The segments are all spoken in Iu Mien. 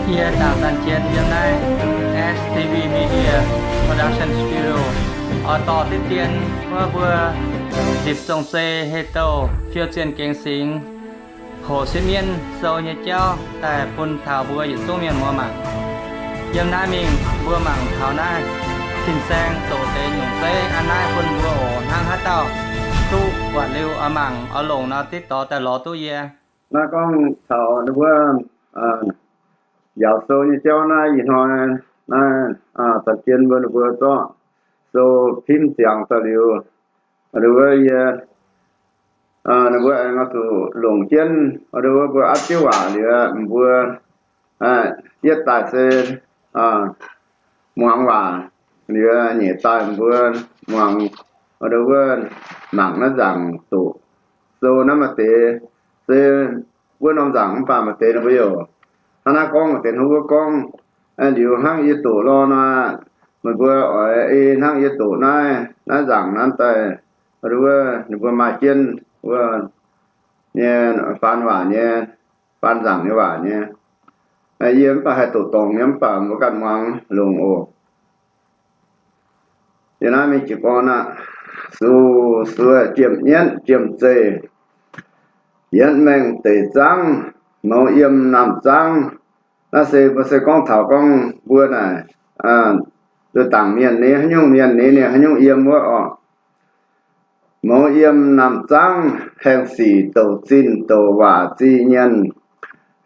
Yie Dangc Zanc Jien yiem naaiv S T V Media Production Studio oix dorh diqv dien wuov mbuo zipc zong-zei heh douh Fiou Zienh Gengx Singx hoqc sieqv mienv sou nyei jauv daaih bun taux mbuo yietc zungv mienh muoz mangc. Yiem naaiv mingh mbuo mangc taux naaiv fin-saeng doqc deix nyungc zeiv a'naaiv bun mbuo oc. Hnangv haaix dauh duqv buatc liuz oix mangc oix longc nor, diqv dorh daaih lorz duqv yie. Naaiv gorngv taux ninh mbuo njaaux sou nyei jauv naaiv ih hnoi, naaiv zanc jien mbuo ninh mbuo zorqv sou pimv ziangx daaih liuz, wuov yie ninh mbuo aengx oix zuqc longc jienv wuov mbuo aqv ziouv waac liuz, mbuo yietv daaih se muangx waac liuz, nyeic daaih mbuo muangx wuov mangc naaiv nzaangc doqc sou naaiv maaih deix se wuov norm nzaangc mv baac maaih deix ninh mbuo youc hnangv naaiv gorngv, maaih deix hnangv wuov gorngv. Liuz hnangv yie doqc lorh nor, meih mbuo oix ei hnangv yie doqc naaiv, naaiv nzaangc naaiv daaih, wuov ninh mbuo maaih jienv wuov nyei faan waac nyei, faan nzaangc nyei waac nyei. Yie mv baac haih doqc dorngc nyei, mv baac mbuo ganh muangx longc oc. Yie naaiv mingh jiez gorn aqv. Suv suov jiemh nyietv jiemh zeih, yietv mengh deic zangv, mouz yiem naamh zangv. Naaiv se mbuo se gorngv taux gorngv mbuo naaic, dangc mienh nyei haaix nyungc, mienh nyei ninh haaix nyungc yiem wuov oc. Mouz yiem naamh zangv, haengh sic douc zinh douc waac zinh nyienh,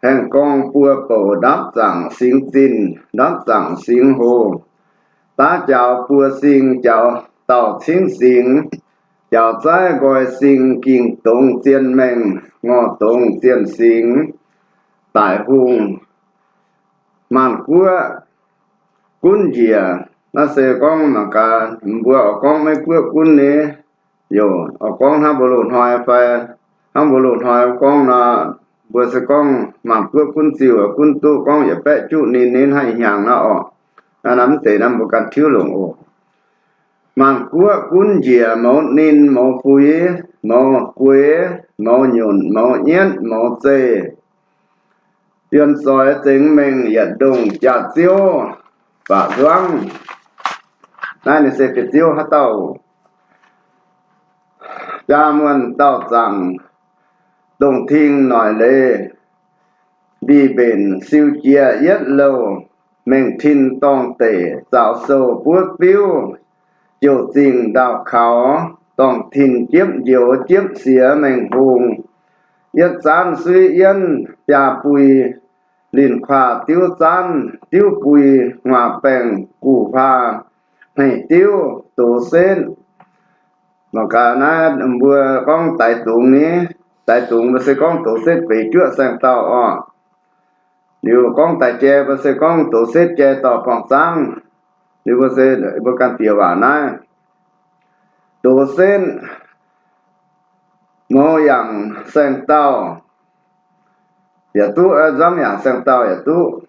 haengh gorngv buo bouc ndapv zaangc singx zinh, ndapv zaangc singx hoc, daav jaaux buo sing jaaux dauh cingv singx, jaaux zaiv nqoi sing ging dongz zien mengh, ngorc dongz zien singx, daic hungh maanh guoqv gunv njiec. Naaiv se gorngv mangc gaax mbuo oix gorngv Meiv Guoqv gunv nyei, youc oix gorngv hnangv mbuo loz-hnoi fai hnangv mbuo loz-hnoi gorngv nor, mbuo se gorngv maanh guoqv gunv ziuh gunv duqv, gorngv yietc baeqv juqv ninh nyei hnangv ih hnyangx nor oc. Naaiv mv deix naaiv mbuo ganh tiuv longc oc. Maanh guoqv gunv njiec mouz ninh mouz fuix, mouz gueix, mouz nyunc mouz nyietv mouz zeih, yuonh zoix zengx mengh yietc ndongh jaax-ziouv baac nzuangv. Naaiv ninh se bieqc ziouv haaix dauh? Jaa muonh dauh zaangc, dongh ting noic leiz, mbih mbenc siu jiex yietv louh, mengh tin dorngh deic zaaux sou buov biuv, jouh zingh ndaauh kaux, dorngh tin jiepv njoux jiepv siex mengh hungh, yietv zaanv suiv yienv biaa bui, linh kuaah diuv zaanv diuv bui, nguaac baengh guh huaah hmeic diuv doz setv. Mangc gaax naaiv mbuo gorngv daix dungz ni, daix dungz mbuo se gorngv doz setv beix juoqv saeng-dauh orqc. Liuz gorngv daix jai mbuo se gorngv doz setv jai dorh buangh zaangv. Liuz mbuo se mbuo ganh bieqc waac naaiv. Doz setv mouz yangc saeng-dauh yaac duqv, nzamv yangc saeng-dauh yaac duqv.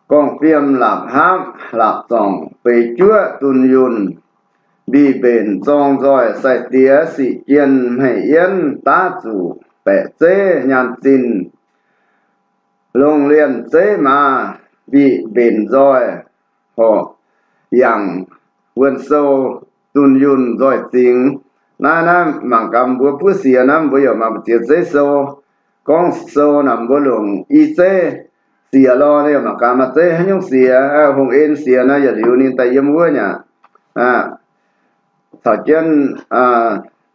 Gorngv-fiem laapc hapv laapc zorngc beix juoqv dunh yunh, mbih mbenc zorng nzoih sai-diex sic jien hmeic yienv daav zuqc baeqc zeiv nyaanh zinh, longh lienh zeiv maaz mbih mbenc nzoih horqc yangc wuonh sou dunh yunh nzoih zingx. Naaiv naaiv mangc gaax mbuo buov siex naaiv mbuo yaac maaih ziex zeiv sou. Gorngv sou naaic mbuo longc i zeiv siex lorh, yaac mangc gaax maaih zeiv haaix nyungc siex. Hungh en siex naaiv yietc liuz ninh daaih yiem wuov nyei aqv. Caux jienv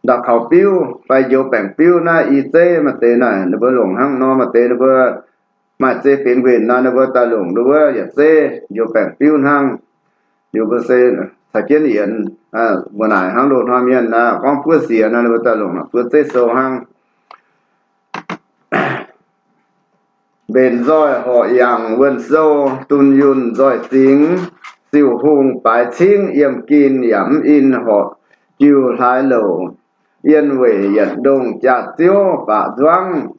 ndaauh kaux biuv fai njoux baengc biuv naaiv i zeiv maaih deix naaic ninh mbuo longc hnangv nor, maaih deix ninh mbuo maaih zei benx nquenc naaiv ninh mbuo daaih longc ninh wuov yietc zeiv njoux baengc biuv hnangv. Liuz mbuo se caux jienv yienx, mbuo naaic hnangv loz-hnoi mienh naaiv gorngv buov siex naaiv ninh mbuo daaih longc naaic buov zeiv sou hnangv. Mbenc nzoih horqc yangc wuonh sou dunh yunh nzoih zingx, siou hungh baaix cingv yiem gin yaac mv in horqc jiu hlaaix louc, yien weic yietc ndongh jaax-ziouv baac nzuangv.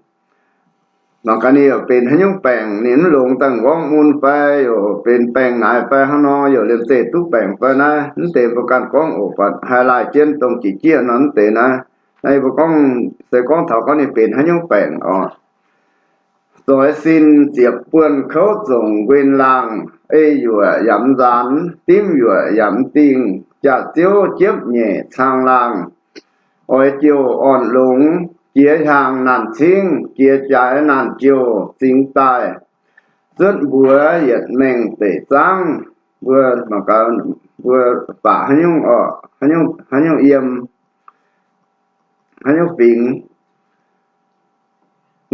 Mangc gaax ninh yaac benx haaix nyungc baengc, ninh mv longx daaih m'nqorngv mun fai yaac benx baengc naaic fai hnangv nor, yaac liemh zeih duqv baengc fai naaiv, mv deix mbuo ganh gorngv oc. Buatc haih laaih jienv dongh jiex jieqv nor mv deix naaiv. Naaiv mbuo gorngv se gorngv taux gorngv ninh benx haaix nyungc baengc oc. Zoix sin ziepc buonc kouv zongc nquin laangh, ei yuoqc yaac mv nzaanx, dimv yuoqc yaac mv dingh, jaax-ziouv jiepv nyeic caangh laangh. Oix jouh orn-longx, jiex hiaang naanc cingv, jiex jaaix naanc jouh, zingx daaih zuotv mbuox yietc mengh deic zaangv. Mbuo, mbuo baac haaix nyungc, haaix nyungc yiem, haaix nyungc fingx.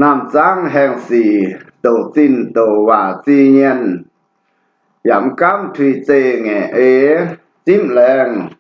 Naamh zaangv haengh sic, douc zinh douc waac zi nyienh, yaac mv gaamv tuix zeih ngaeqc eix zipv laengz.